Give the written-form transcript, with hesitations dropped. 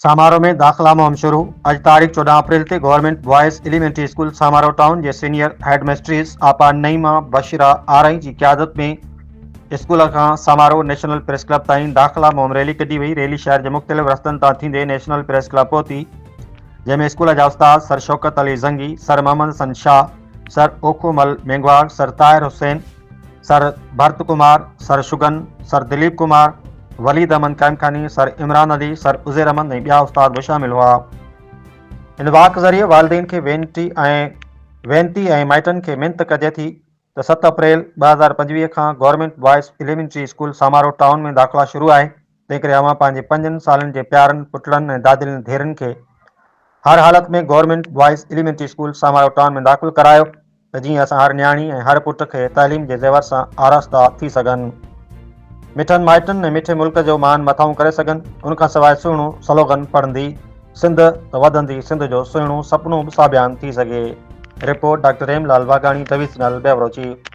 سامارو ۾ داخلا مهم شروع، اڄ تاريخ 14 اپريل تي government boys elementary school Samaro town جي سينيئر هيڊ مسٽريس آپا نعيمه بشيرا آرائين جي قيادت ۾ اسڪول کان سامارو نيشنل پريس ڪلب تائين داخلا مهم ريلي ڪڍي وئي، ريلي شهر جي مختلف رستن تان ٿيندي نيشنل پريس ڪلب پهتي، جنهن ۾ اسڪول جا استاد sir Shaukat Ali Zangi, sir Muhammad Hassan Shah, sir Okho Mal Menghwar, sir Tahir Hussain, sir Bharat Kumar, sir Shagun, sir Dilip Kumar, Waleed Ahmed Qaimkhani, sir Imran Ali, sir Uzair Ahmed ۽ ٻيا استاد به شامل هئا. ان walk ذريعي والدين کي وينتي ۽ وينتي ۽ مائٽن کي منت ڪجي ٿي ته 7 اپريل 2025 کان government boys elementary school Samaro town ۾ داخلا شروع آهي تنهنڪري اوهان پنهنجي پنجن سالن جي پيارن پٽڙن ۽ دادلين ڌيئرن کي هر حالت ۾ government boys elementary school Samaro town ۾ داخل ڪرايو ته جيئن اسان هر نياڻي ۽ هر پٽ کي تعليم جي زيور سان آراسته ٿي سگهن. مٺن مائٽن ۽ مٺي ملڪ جو مان مٿانهون ڪري سگهن. ان کان سواء سهڻو سلوگن پڙهندي سنڌ ته وڌندي سنڌ جو سهڻو سپنو به ساڀيان ٿي سگهي. Report, doctor Hem Lal Vaghani, divisional bureau chief.